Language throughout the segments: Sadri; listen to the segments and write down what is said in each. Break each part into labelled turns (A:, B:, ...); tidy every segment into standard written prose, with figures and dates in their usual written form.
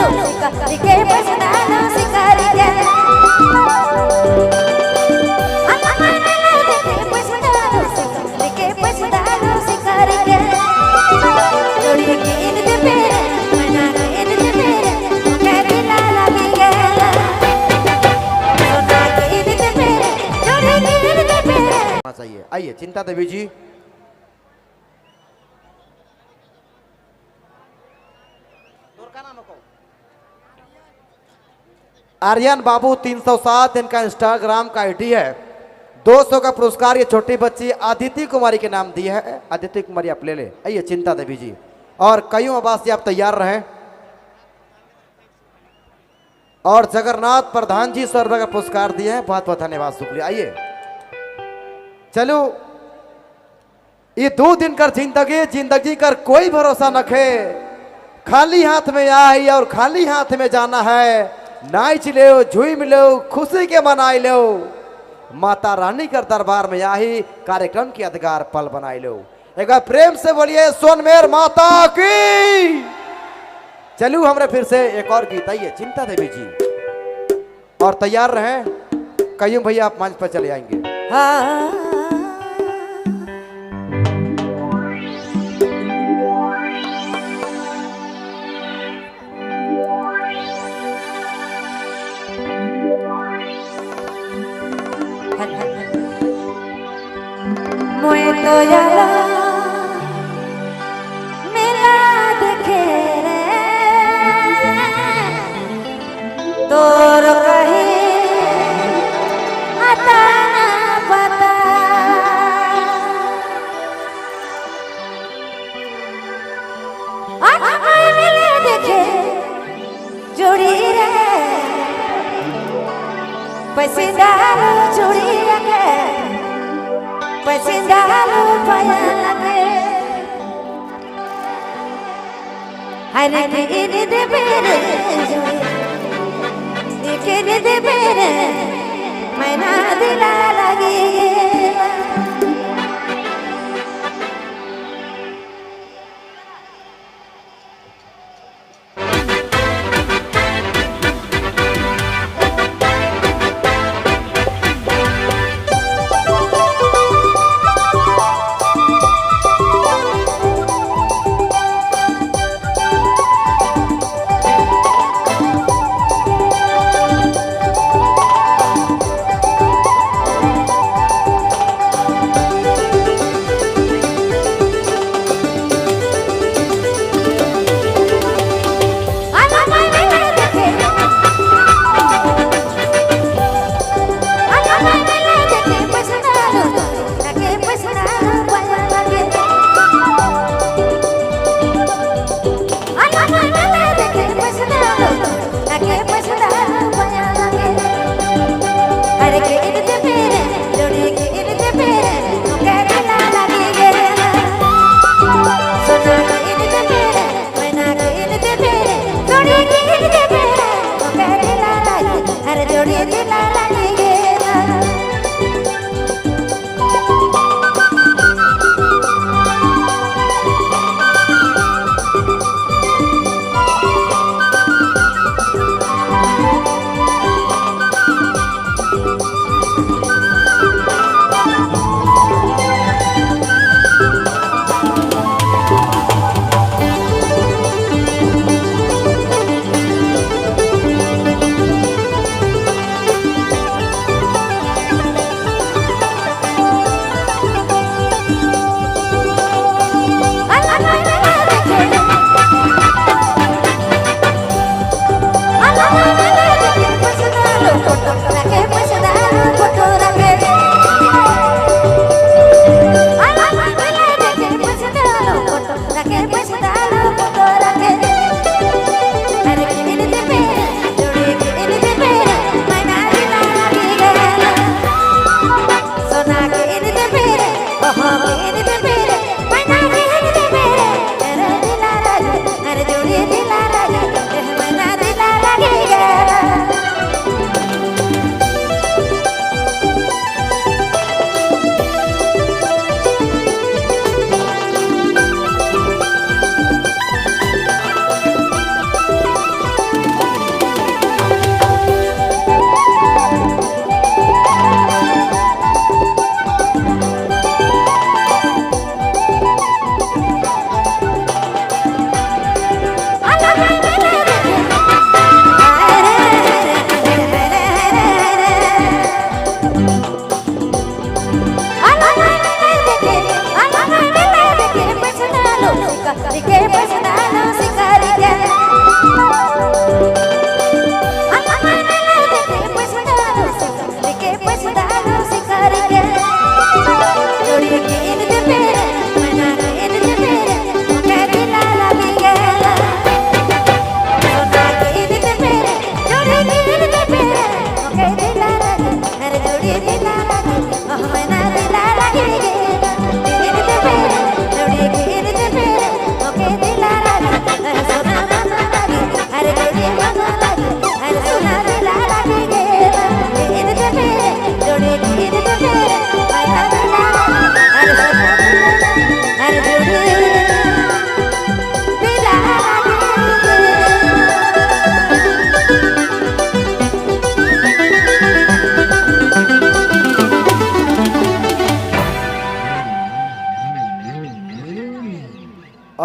A: पसंदालो शिकारी के पसंदालो शिकारी के आला मेला देखे पसंदालो शिकारी के पसंदालो शिकारी के जोड़ी कीन दे मेरे मना कीन दे मेरे के दिला लगी गेला सोना कीन दे मेरे जोड़ी कीन दे मेरे
B: होना चाहिए। आइए चिंता देवी जी, आर्यन बाबू 307 इनका इंस्टाग्राम का आईडी है। 200 का पुरस्कार ये छोटी बच्ची आदिति कुमारी के नाम दी है। आदिति कुमारी आप ले ले। आइए चिंता देवी जी और कयूम अब्बासी आप तैयार रहें। और जगन्नाथ प्रधान जी 100 रुपए का पुरस्कार दिए हैं, बहुत बहुत धन्यवाद, शुक्रिया। आइए चलो, ये 2 दिन कर जिंदगी, जिंदगी कर कोई भरोसा न खे। खाली हाथ में आई और खाली हाथ में जाना है। नाच लो, झूम लो, खुशी के मनाई लो। माता रानी कर दरबार में आई कार्यक्रम की यादगार पल बनाई लो। एक बार प्रेम से बोलिए सोनमेर माता की। चलू हमरे फिर से एक और गीत। आइए चिंता देवी जी और तैयार रहें। कयूम भैया आप मंच पर चले आएंगे।
A: हाँ मोए तो यारा मेला देखे रे तोर कहे आता ना पता आज मेला देखे जोड़ी रे पसंदारो जोड़ी के पसंदारो पाया लगे हरे किन दे मेरे जोड़ी किन दे मेरे मैना दिला लगी।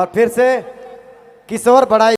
B: और फिर से किशोर बड़ाई।